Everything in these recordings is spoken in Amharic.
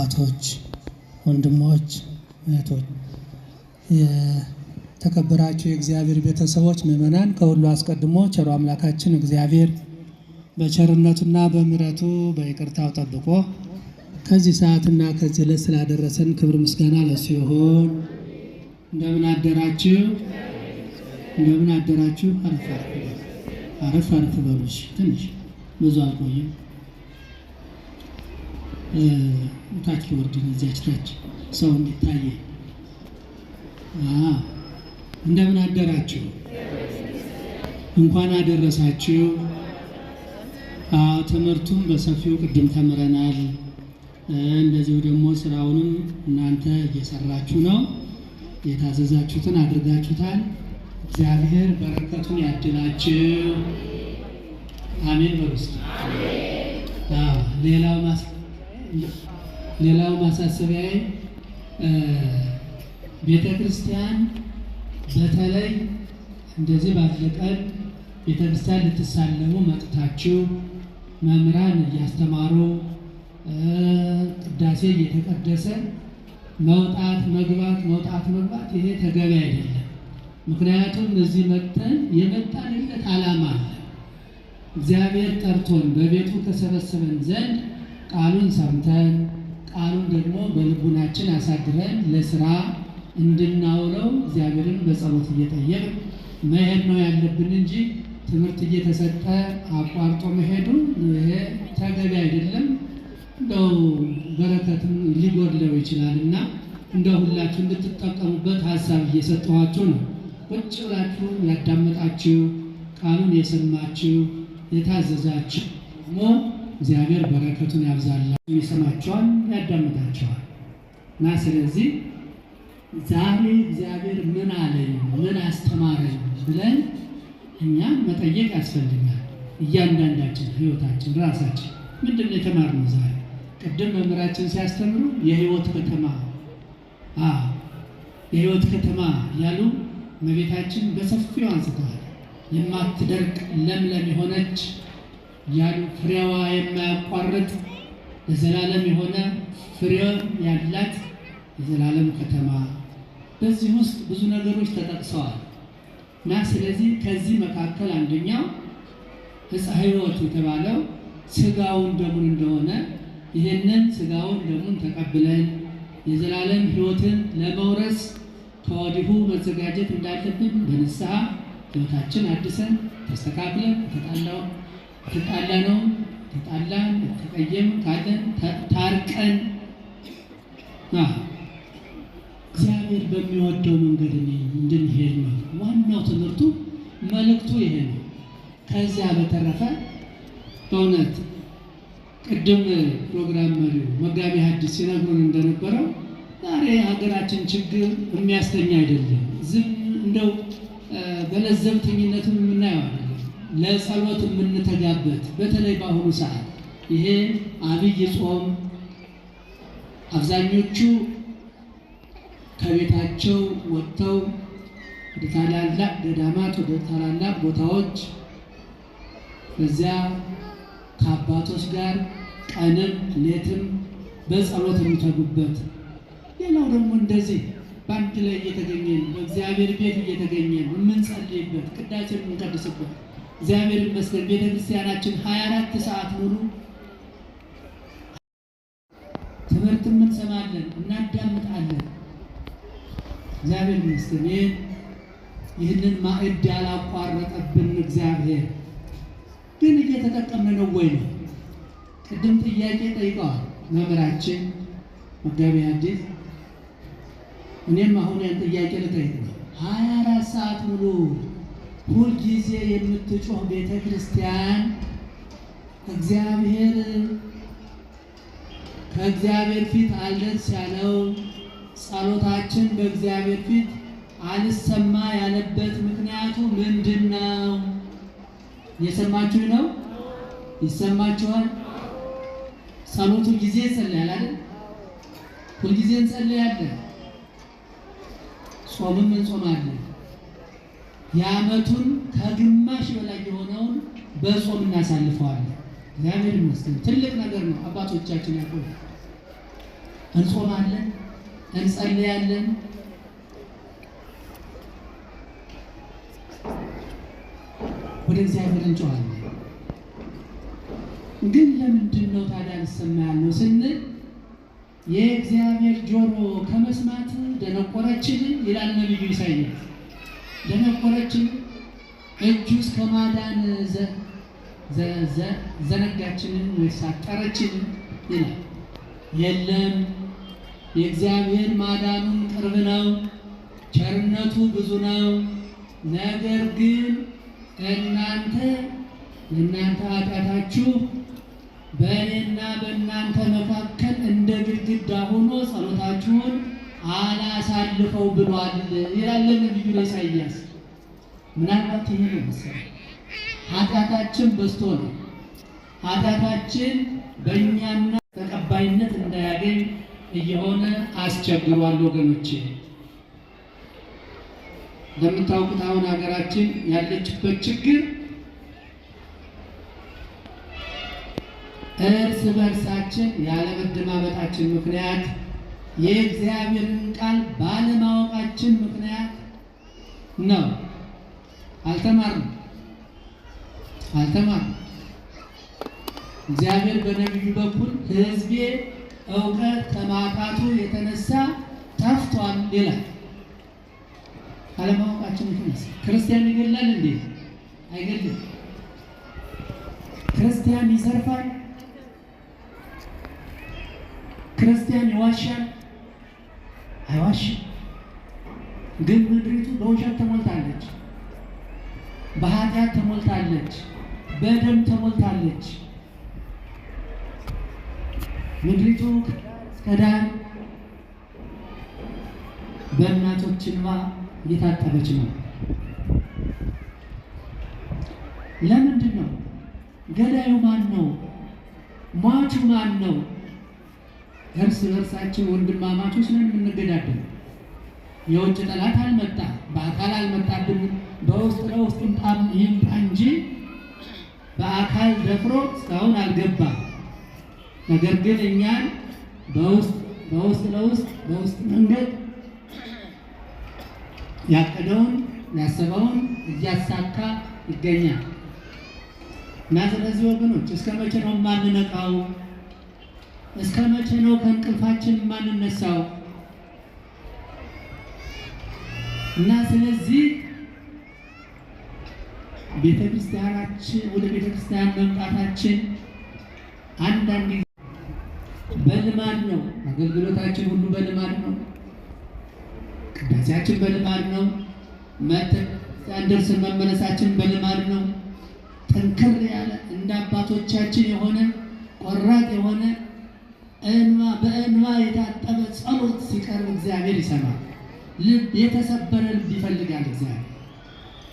አባቶች፣ ወንድሞች፣ እህቶች፣ የተከበራችሁ የእግዚአብሔር ቤተሰቦች ምእመናን፣ ከሁሉ አስቀድሞ ቸሩ አምላካችን እግዚአብሔር በቸርነቱና በምሕረቱ በይቅርታው ጠብቆ ከዚህ ሰዓትና ከዚህ ዕለት ስላደረሰን ክብር ምስጋና ለእሱ ይሁን። እንደምን አደራችሁ? እንደምን አደራችሁ? አረፍ አረፍ በሉ፣ አረፍ አረፍ በሉ። እሺ፣ ትንሽ ብዙ አልቆይም። ታች ልወርድ ነው፣ እዚያች ታች ሰው እንዲታየ። እንደምን አደራችሁ? እንኳን አደረሳችሁ። አዎ፣ ትምህርቱም በሰፊው ቅድም ተምረናል። እንደዚሁ ደግሞ ስራውንም እናንተ እየሰራችሁ ነው። የታዘዛችሁትን አድርጋችሁታል። እግዚአብሔር በረከቱን ያድላችሁ። አሜን በሉ እስኪ። አዎ፣ ሌላው ማሳሰቢያዬ ቤተ ክርስቲያን በተለይ እንደዚህ ባለ ቀን ቤተ ክርስቲያን ልትሳለሙ መጥታችሁ መምህራን እያስተማሩ ቅዳሴ እየተቀደሰ መውጣት መግባት መውጣት መግባት ይሄ ተገቢ አይደለም። ምክንያቱም እዚህ መጥተን የመጣንለት ዓላማ አለ። እግዚአብሔር ጠርቶን በቤቱ ከሰበሰበን ዘንድ ቃሉን ሰምተን ቃሉን ደግሞ በልቡናችን አሳድረን ለስራ እንድናውለው እግዚአብሔርን በጸሎት እየጠየቅን መሄድ ነው ያለብን እንጂ ትምህርት እየተሰጠ አቋርጦ መሄዱ ይሄ ተገቢ አይደለም። እንደው በረከትም ሊጎድለው ይችላል እና እንደው ሁላችሁ እንድትጠቀሙበት ሀሳብ እየሰጠኋችሁ ነው። ቁጭ ብላችሁ ያዳመጣችሁ ቃሉን የሰማችሁ የታዘዛችሁ ደግሞ እግዚአብሔር በረከቱን ያብዛላችሁ። ይሰማችኋል፣ ያዳምጣችኋል። እና ስለዚህ ዛሬ እግዚአብሔር ምን አለኝ ምን አስተማረኝ ብለን እኛም መጠየቅ ያስፈልጋል። እያንዳንዳችን ሕይወታችን ራሳችን ምንድን ነው የተማርነው ዛሬ? ቅድም መምህራችን ሲያስተምሩ የሕይወት ከተማ የሕይወት ከተማ ያሉ እመቤታችን በሰፊው አንስተዋል። የማትደርቅ ለምለም የሆነች ያሉ ፍሬዋ የማያቋርጥ ለዘላለም የሆነ ፍሬ ያላት የዘላለም ከተማ። በዚህ ውስጥ ብዙ ነገሮች ተጠቅሰዋል እና ስለዚህ ከዚህ መካከል አንደኛው ዕፀ ሕይወት የተባለው ስጋውን ደሙን እንደሆነ ይህንን ስጋውን ደሙን ተቀብለን የዘላለም ሕይወትን ለመውረስ ከወዲሁ መዘጋጀት እንዳለብን በንስሐ ሕይወታችን አድሰን ተስተካክለን የተጣላነውን ተጣላን የተቀየም ካለን ታርቀን እግዚአብሔር በሚወደው መንገድ እንድንሄድ ነው ዋናው ትምህርቱ፣ መልእክቱ ይሄ ነው። ከዚያ በተረፈ በእውነት ቅድም ፕሮግራም መሪው መጋቢ ሐዲስ ሲነግሩን እንደነበረው ዛሬ የሀገራችን ችግር የሚያስተኛ አይደለም። ዝም እንደው በለዘብተኝነትም የምናየው አይደለም። ለጸሎት የምንተጋበት በተለይ በአሁኑ ሰዓት ይሄ አብይ ጾም አብዛኞቹ ከቤታቸው ወጥተው ወደ ታላላቅ ገዳማት ወደ ታላላቅ ቦታዎች በዚያ ከአባቶች ጋር ቀንም ሌትም በጸሎት የሚተጉበት፣ ሌላው ደግሞ እንደዚህ በአንድ ላይ እየተገኘን በእግዚአብሔር ቤት እየተገኘን የምንጸልይበት ቅዳሴ የምንቀድስበት፣ እግዚአብሔር ይመስገን ቤተክርስቲያናችን 24 ሰዓት ሙሉ ትምህርት እንሰማለን፣ እናዳምጣለን። እግዚአብሔር ይመስገን ይህንን ማዕድ ያላቋረጠብን እግዚአብሔር ግን እየተጠቀምን ነው ወይ ነው? ቅድም ጥያቄ ጠይቀዋል መምህራችን መጋቢ ሐዲስ። እኔም አሁን ያን ጥያቄ ልጠይቅ ነው። 24 ሰዓት ሙሉ ሁልጊዜ የምትጮህ ቤተ ክርስቲያን እግዚአብሔር ከእግዚአብሔር ፊት አልደርስ ያለው ጸሎታችን በእግዚአብሔር ፊት አልሰማ ያለበት ምክንያቱ ምንድን ነው? እየሰማችሁ ነው? ይሰማችኋል? ጸሎቱ ጊዜ ይጸለያል አይደል? ሁልጊዜ እንጸልያለን፣ ጾምም እንጾማለን። የዓመቱን ከግማሽ በላይ የሆነውን በጾም እናሳልፈዋለን። እግዚአብሔር ይመስገን ትልቅ ነገር ነው። አባቶቻችን ያቆዩ እንጾማለን፣ እንጸልያለን። ወደ እግዚአብሔር እንጮኻለን። ግን ለምንድን ነው ታዲያ አልሰማ ያልነው ስንል የእግዚአብሔር ጆሮ ከመስማት ደነቆረችን ይላል ነቢዩ ኢሳይያስ። ደነቆረችን፣ እጁ እስከ ማዳን ዘነጋችንን ወይስ አጠረችን ይላል። የለም፣ የእግዚአብሔር ማዳኑን ቅርብ ነው፣ ቸርነቱ ብዙ ነው። ነገር ግን እናንተ የእናንተ ኃጢአታችሁ በእኔና በእናንተ መካከል እንደ ግድግዳ ሆኖ ጸሎታችሁን አላሳልፈው ብሏል ይላል ነቢዩ ኢሳይያስ። ምናልባት ይሄ ነው መሰለኝ ኃጢአታችን በዝቶ ነው። ኃጢአታችን በእኛና ተቀባይነት እንዳያገኝ እየሆነ አስቸግሯል። ወገኖቼ እንደምታውቁት አሁን ሀገራችን ያለችበት ችግር እርስ በርሳችን ያለመደማመጣችን ምክንያት፣ የእግዚአብሔርን ቃል ባለማወቃችን ምክንያት ነው። አልተማርንም አልተማርንም። እግዚአብሔር በነቢዩ በኩል ሕዝቤ እውቀት ከማጣቱ የተነሳ ጠፍቷል ይላል። ካለማወቃችን የተነሳ ክርስቲያን ይገላል እንዴ? አይገልም። ክርስቲያን ይዘርፋል? ክርስቲያን ይዋሻል? አይዋሽም። ግን ምድሪቱ በውሸት ተሞልታለች፣ በኃጢአት ተሞልታለች፣ በደም ተሞልታለች። ምድሪቱ እስከ ዳር በእናቶች እንባ እየታጠበች ነው። ለምንድን ነው? ገዳዩ ማን ነው? ሟቹ ማን ነው? እርስ በርሳችን ወንድማማቾች ነን የምንገዳደል። የውጭ ጠላት አልመጣ፣ በአካል አልመጣብንም። በውስጥ ለውስጥ ይምጣ እንጂ በአካል ደፍሮ እስካሁን አልገባም። ነገር ግን እኛን በውስጥ በውስጥ ለውስጥ በውስጥ መንገድ ያቀደውን ያሰበውን እያሳካ ይገኛል። እና ስለዚህ ወገኖች እስከ መቼ ነው የማንነቃው? እስከ መቼ ነው ከእንቅልፋችን የማንነሳው? እና ስለዚህ ቤተክርስቲያናችን ወደ ቤተክርስቲያን መምጣታችን አንዳንድ በልማድ ነው። አገልግሎታችን ሁሉ በልማድ ነው። ቅዳሴያችን በልማድ ነው። መተን ደርሰን መመለሳችን በልማድ ነው። ጠንከር ያለ እንደ አባቶቻችን የሆነ ቆራጥ የሆነ እንባ በእንባ የታጠበ ጸሎት ሲቀርብ እግዚአብሔር ይሰማል። ልብ የተሰበረ ልብ ይፈልጋል እግዚአብሔር።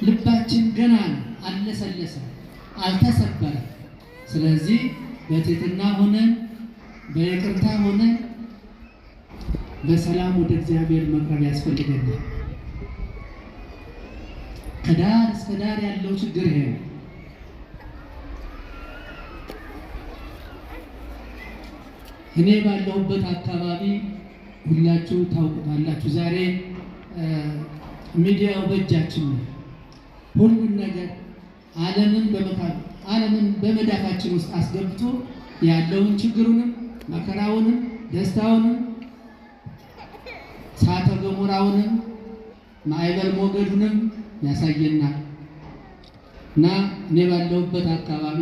ልባችን ገና ነው፣ አልለሰለሰም፣ አልተሰበረም። ስለዚህ በትህትና ሆነን በይቅርታ ሆነን በሰላም ወደ እግዚአብሔር መቅረብ ያስፈልገናል። ከዳር እስከ ዳር ያለው ችግር ይሄ ነው። እኔ ባለሁበት አካባቢ ሁላችሁ ታውቁታላችሁ። ዛሬ ሚዲያው በእጃችን ነው። ሁሉን ነገር ዓለምን በመዳፋችን ውስጥ አስገብቶ ያለውን ችግሩንም መከራውንም ደስታውንም እሳተ ገሞራውንም ማዕበል ሞገዱንም ያሳየናል። እና እኔ ባለሁበት አካባቢ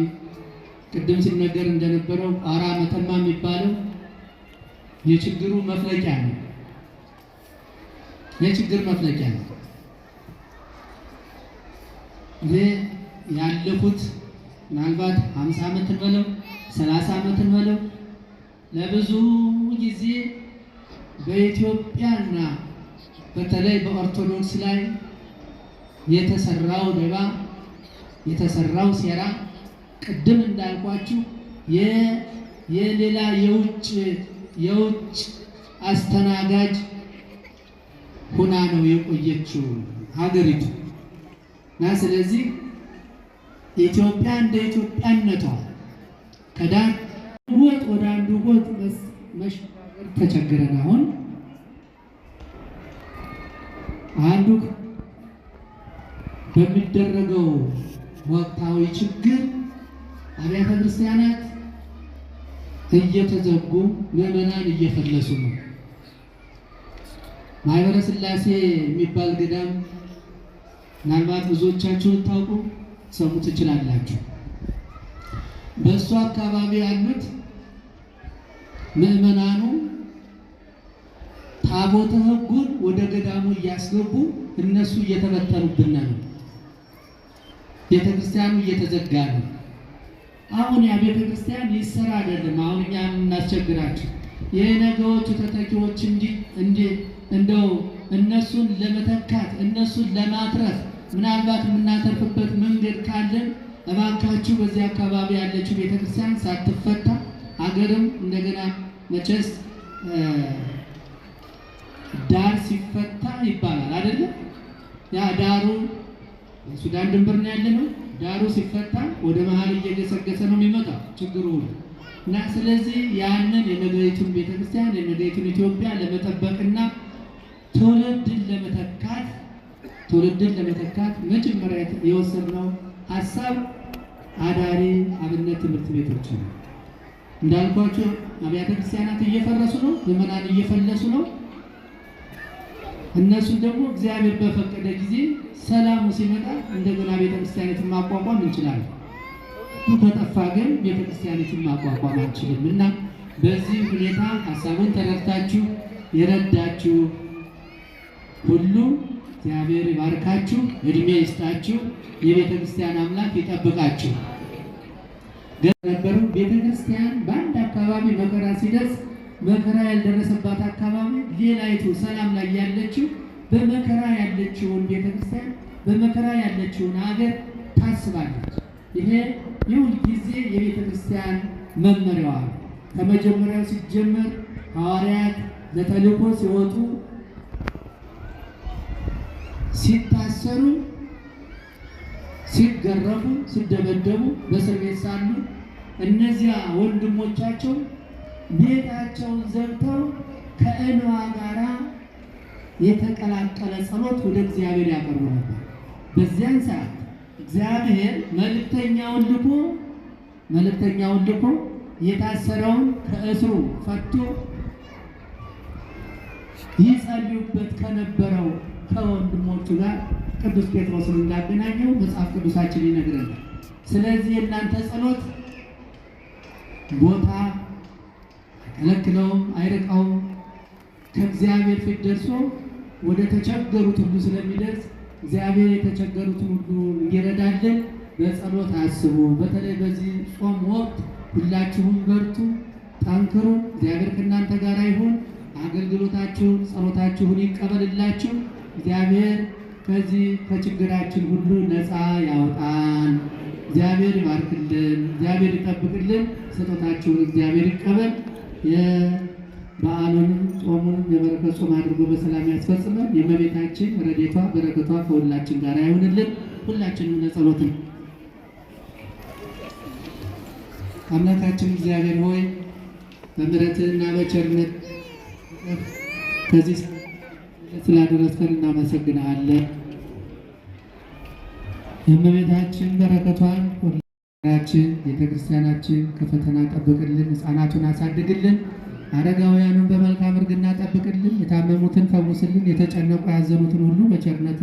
ቅድም ሲነገር እንደነበረው ቋራ መተማ የሚባለው የችግሩ መፍለቂያ ነው። የችግር መፍለቂያ ነው። ይህ ያለፉት ምናልባት 50 ዓመት እንበለው 30 ዓመት እንበለው ለብዙ ጊዜ በኢትዮጵያና በተለይ በኦርቶዶክስ ላይ የተሰራው ደባ የተሰራው ሴራ ቅድም እንዳልኳችሁ የሌላ የውጭ አስተናጋጅ ሁና ነው የቆየችው ሀገሪቱ። እና ስለዚህ ኢትዮጵያ እንደ ኢትዮጵያነቷ ከዳር ጎጥ ወደ አንዱ ጎጥ መሸጋገር ተቸግረን አሁን አንዱ በሚደረገው ወቅታዊ ችግር አብያተ ክርስቲያናት እየተዘጉ ምዕመናን እየፈለሱ ነው። ማኅበረ ሥላሴ የሚባል ገዳም ምናልባት ብዙዎቻችሁ ልታውቁ ሰሙ ትችላላችሁ። በእሱ አካባቢ ያሉት ምዕመናኑ ታቦተ ሕጉን ወደ ገዳሙ እያስገቡ እነሱ እየተበተኑብን ነው። ቤተክርስቲያኑ እየተዘጋ ነው። አሁን ያ ቤተክርስቲያን ይሰራ አይደለም። አሁን እኛ የምናስቸግራችሁ የነገዎቹ ተተኪዎች እንዲ እንደው እነሱን ለመተካት እነሱን ለማትረፍ ምናልባት የምናተርፍበት መንገድ ካለን እባካችሁ በዚህ አካባቢ ያለችው ቤተክርስቲያን ሳትፈታ አገርም እንደገና መቼስ ዳር ሲፈታ ይባላል አይደለም? ያ ዳሩ ሱዳን ድንበር ነው ያለነው። ዳሩ ሲፈታ ወደ መሀል እየገሰገሰ ነው የሚመጣው ችግሩ ሁሉ እና ስለዚህ ያንን የነገይቱን ቤተክርስቲያን የነገይቱን ኢትዮጵያ ለመጠበቅና ትውልድን ለመተካት መጀመሪያ የወሰድነው ሀሳብ አዳሪ አብነት ትምህርት ቤቶች ነው። እንዳልኳቸው አብያተ ክርስቲያናት እየፈረሱ ነው፣ ምዕመናን እየፈለሱ ነው። እነሱን ደግሞ እግዚአብሔር በፈቀደ ጊዜ ሰላሙ ሲመጣ እንደገና ቤተክርስቲያኒቱን ማቋቋም እንችላለን። ከጠፋ ግን ቤተክርስቲያኒቱን ማቋቋም አንችልም እና በዚህ ሁኔታ ሀሳቡን ተረድታችሁ የረዳችሁ ሁሉ እግዚአብሔር ይባርካችሁ፣ እድሜ ይስጣችሁ፣ የቤተክርስቲያን አምላክ ይጠብቃችሁ። ነበሩ ቤተክርስቲያን በአንድ አካባቢ መከራ ሲደርስ መከራ ያልደረሰባት አካባቢ ሌላይቱ ሰላም ላይ ያለችው በመከራ ያለችውን ቤተክርስቲያን በመከራ ያለችውን ሀገር ታስባለች። ይሄ የሁል ጊዜ የቤተክርስቲያን መመሪያዋ ነው። ከመጀመሪያው ሲጀመር ሐዋርያት ለተልእኮ ሲወጡ ሲታሰሩ፣ ሲገረፉ፣ ሲደበደቡ በእስር ቤት ሳሉ እነዚያ ወንድሞቻቸው ቤታቸውን ዘግተው ከእንባ ጋራ የተቀላቀለ ጸሎት ወደ እግዚአብሔር ያቀርቡ ነበር። በዚያን ሰዓት እግዚአብሔር መልእክተኛውን ልኮ የታሰረውን ከእስሩ ፈቶ ይጸልዩበት ከነበረው ከወንድሞቹ ጋር ቅዱስ ጴጥሮስን እንዳገናኘው መጽሐፍ ቅዱሳችን ይነግረናል። ስለዚህ የእናንተ ጸሎት ቦታ አይከለክለውም፣ አይርቀውም። ከእግዚአብሔር ፊት ደርሶ ወደ ተቸገሩት ሁሉ ስለሚደርስ እግዚአብሔር የተቸገሩትን ሁሉ እንዲረዳልን በጸሎት አስቡ። በተለይ በዚህ ጾም ወቅት ሁላችሁም በርቱ፣ ጠንክሩ። እግዚአብሔር ከእናንተ ጋር ይሁን። አገልግሎታችሁን፣ ጸሎታችሁን ይቀበልላችሁ። እግዚአብሔር ከዚህ ከችግራችን ሁሉ ነፃ ያውጣን። እግዚአብሔር ይባርክልን፣ እግዚአብሔር ይጠብቅልን። ስጦታችሁን እግዚአብሔር ይቀበል። የበዓሉንም ጾሙንም የበረከት ጾም አድርጎ በሰላም ያስፈጽመን። የእመቤታችን ረድኤቷ በረከቷ ከሁላችን ጋር ይሁንልን። ሁላችንም ለጸሎት ነው። አምላካችን እግዚአብሔር ሆይ በምሕረትህና በቸርነት ከዚህ ስላደረስከን እናመሰግናለን። የእመቤታችን በረከቷን ሁላችን ቤተክርስቲያናችን ከፈተና ጠብቅልን፣ ሕፃናቱን አሳድግልን፣ አረጋውያኑን በመልካም እርግና ጠብቅልን፣ የታመሙትን ፈውስልን፣ የተጨነቁ ያዘኑትን ሁሉ በቸርነት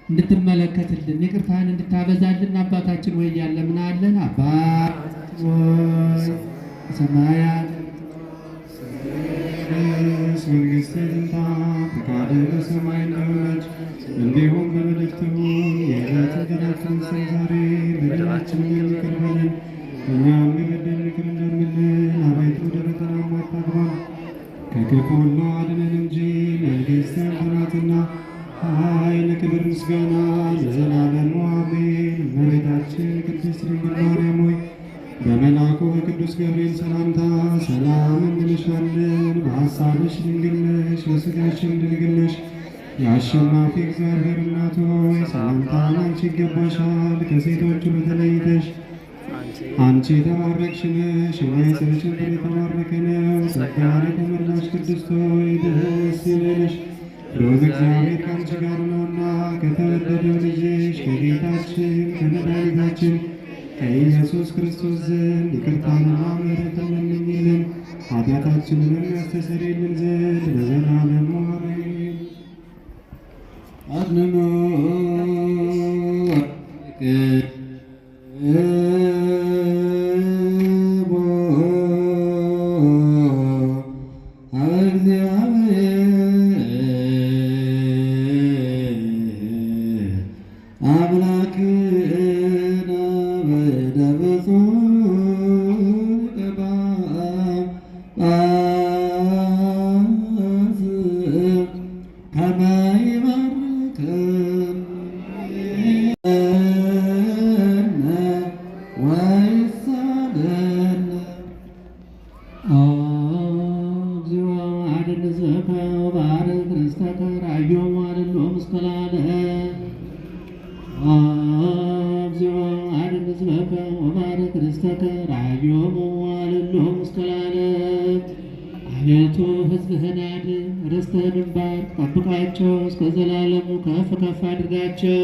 እንድትመለከትልን ይቅርታህን እንድታበዛልን አባታችን ወይ እያለምናለን። አባት ሆይ በሰማያት መንግስትህ ትምጣ፣ ፈቃድህ በሰማይ እንደሆነች እንዲሁም በምድር ትሁን። የዕለት እንጀራችንን ስጠን ዛሬ፣ በደላችንን ይቅር በለን እኛም የበደሉንን ይቅር እንደምንል። አቤቱ ወደ ፈተና አታግባን፣ ከክፉ ሁሉ አድነን እንጂ መንግሥት ያንተ ናትና፣ ኃይል፣ ክብር፣ ምስጋና ለዘላለሙ አሜን። እመቤታችን ቅድስት ድንግል ማርያም ሆይ በመልአኩ በቅዱስ ገብርኤል ሰላምታ ሰላም እንልሻለን። በሐሳብሽ ድንግል ነሽ፣ በሥጋሽም ድንግል ነሽ። የአሸናፊ እግዚአብሔር እናት ሆይ ሰላምታ ላንቺ ይገባሻል። ከሴቶች ሁሉ ተለይተሽ አንቺ የተባረክሽ ነሽ፣ የማኅፀንሽ ፍሬ የተባረከ ነው። ጸጋን የተመላሽ ቅድስት ሆይ ደስ ይበልሽ፣ ልዑል እግዚአብሔር ከአንቺ ጋር ነውና ከተወደደው ልጅሽ ከጌታችን ከመድኃኒታችን ከኢየሱስ ክርስቶስ ዘንድ ይቅርታንና ምሕረትን ለምኝልን ኃጢአታችንንም ያስተሰርይልን ዘንድ ለዘላለሙ አሜን። አድንኖ እግዚአብሔር አምላክነ በደብፁዕ ሊቀ ጳጳስ ከመ ይባርከነ ወይሳለነ። እግዚኦ አድኅን ሕዝበከ ወባርክ ርስተከ ራእዮሙ አድኅኖሙ እስከ ለዓለም። እግዚኦ አድኅን ሕዝበከ ወባርክ ርስተከ ራእዮሙ አድኅኖሙ እስከ ለዓለም። አቤቱ ሕዝብህን አድን፣ ርስትህንም ባርክ፣ ጠብቃቸው እስከ ዘላለሙ ከፍ ከፍ አድርጋቸው።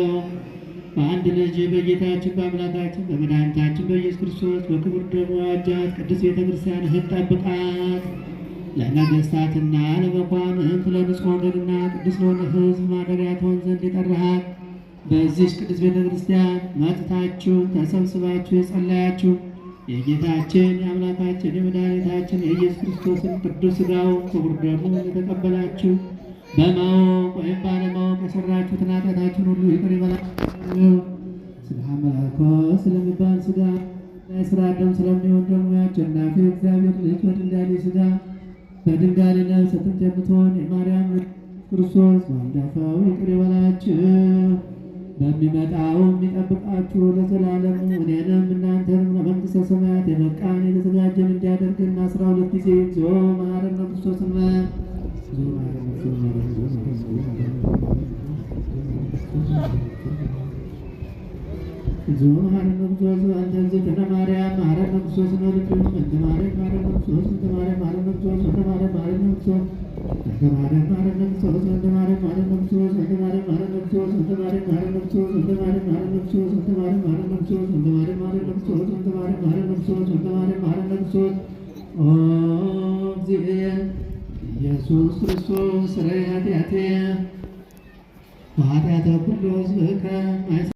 በአንድ ልጅ በጌታችን በአምላካችን በመድኃኒታችን በኢየሱስ ክርስቶስ በክቡር ደሙ የዋጃት ቅድስት ቤተ ክርስቲያንህን ጠብቃት። ለነገሥታትና ለመኳንንት ለንጹሕ ወገንና ቅዱስ ለሆነ ሕዝብ ማደሪያ ትሆን ዘንድ የጠራሃት በዚህች ቅድስት ቤተ ክርስቲያን መጥታችሁ ተሰብስባችሁ የጸለያችሁ የጌታችን የአምላካችን የመድኃኒታችን የኢየሱስ ክርስቶስን ቅዱስ ሥጋውን ክቡር ደሙን የተቀበላችሁ በማወቅ ወይም ባለማወቅ የሰራችሁትን ኃጢአታችሁን ሁሉ ይቅር ይበላችሁ። ስጋ መለኮት ስለሚባል ስጋ እና የሥራ ደም ስለሚሆን ደግሞ የአሸናፊ እግዚአብሔር ልጅ በድንጋሌ ሥጋ በድንጋሌ ነፍስ ጥንት የምትሆን የማርያም ልጅ ክርስቶስ በአንድ ይቅር ይበላችሁ። በሚመጣው የሚጠብቃችሁ ለዘላለሙ እኔንም እናንተንም ለመንግሥተ ሰማያት የበቃን የተዘጋጀን እንዲያደርግን 12 ጊዜ እግዚኦ መሐረነ ክርስቶስ እንበል። እግዚኦ መሐረነ እግዚኦ መሐረነ ክርስቶስ አንተ እግዝእትነ ማርያም መሐረነ ክርስቶስ ነው ልጁ እንተ ማርያም መሐረነ ክርስቶስ እንተ ማርያም መሐረነ ክርስቶስ እንተ ማርያም መሐረነ ክርስቶስ እንተ ማርያም መሐረነ ክርስቶስ እንተ ማርያም መሐረነ ክርስቶስ እንተ ማርያም መሐረነ ክርስቶስ እንተ ማርያም መሐረነ ክርስቶስ እንተ ማርያም መሐረነ ክርስቶስ እንተ ማርያም መሐረነ ክርስቶስ እንተ ማርያም መሐረነ ክርስቶስ እንተ ማርያም መሐረነ ክርስቶስ እንተ ማርያም መሐረነ ክርስቶስ። ኦ እግዚእየ ኢየሱስ ክርስቶስ ስረይ ኃጢአትየ ወኃጢአተ ኩሉ ሕዝብከ።